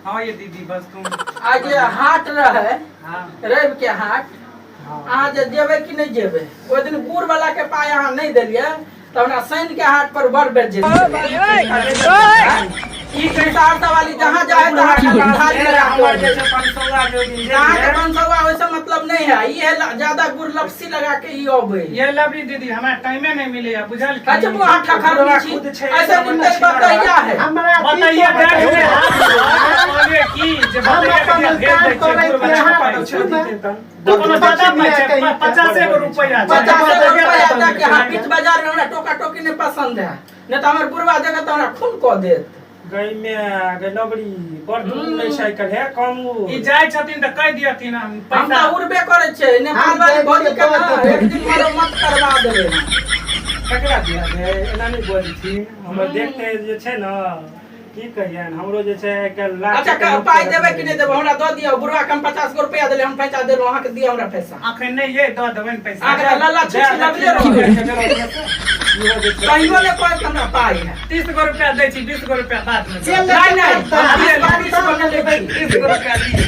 हाँ ये दीदी बस तुम आज जे हाट रहे हाँ रवि के हाट अहाँ जे जेबै कि नहि जेबै ओहि दिन गुड़ वाला के पाइ अहाँ नहि देलियै तऽ हमरा शनि के हाट पर बड़ बेज्जती ई भेल। सहरसा वाली जहाँ जाए तहाँ थाली लगा के हमर जे अबै। छै 500 जो दिन अहाँके देलियै 500 ओहिसँ मतलब नहि है ई है ज्यादा गुड़ लपसी लगा के ई अबै ये लवली दीदी हमरा टाइमे नहीं मिले बुझल की अच्छा बुआ ठखर बुढ़वा छी खुद छै ऐसे दिन तक बताइया है हमरा की बताइए बताइए? बैंक में हाथ कहलिए की जे हम बताइए अपन के भेज काम दै छियै करै बुढ़वा छियै, छुपा अहाँ दै पूछू ने। छै तऽ कोनो ज्यादा पाइ छै 50 गो रुपैआ छै 50 रुपया दे के हाँ बीच बाजार में हमरा टोका टोकी नहीं पसंद है नहीं तो हमर बुढ़वा जगह तो हमरा खून कऽ देत। गई में गई लबड़ी बड़ दूर नहि छै काल्हि हे कम ई जाइ छथिन तऽ कहि दियथिन हम हम पैसा तऽ उड़बे करै छै नेपाल हम वाली जाइ भौजी छियै के ना दऽ देबै। एक दिन मरम्मत करवा देबै हम। ककरा दिया गए एना नहि बजथिन हमर देखते जे छै ने की कहियनि हमरो जे छै आइ काल्हि लाख अच्छा के नोट पाइ देबै कि नहि देबै हमरा दऽ दिअ बुढ़वा के हम 50 गो रुपया देलियै हम पैसा देलहुँ अहाँके दिअ हमरा पैसा। अखन नहि ये दऽ देबनि पैसा। अहाँके तऽ लल्ला छिछि लगले रहै कहियो नहि कहै कि हमरा पाइ है। 30 गो रुपया दै छी 20 गो रुपया बाद में चल नहि नहि करता। हम 20 गो 20 गो नहि लेबै। 30 गो रुपया लिअ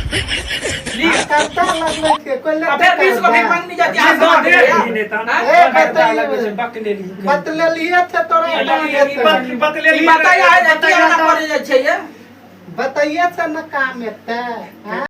लिअ। करता लगलै छै, कोइ आ लेतै फेर 20 गो भी करता। मंगनी जाती अहाँ दऽ दऽ दे। देबै। नहि तहन आँय? ए, करता लगै छै बतैयौ। बकलेली। बतलेलियै छै तोरा ई एना हेतै। बतलेली ई बताइया है जे की एना करै जाइ छै ये। बतैये से न काम हेतै आँय?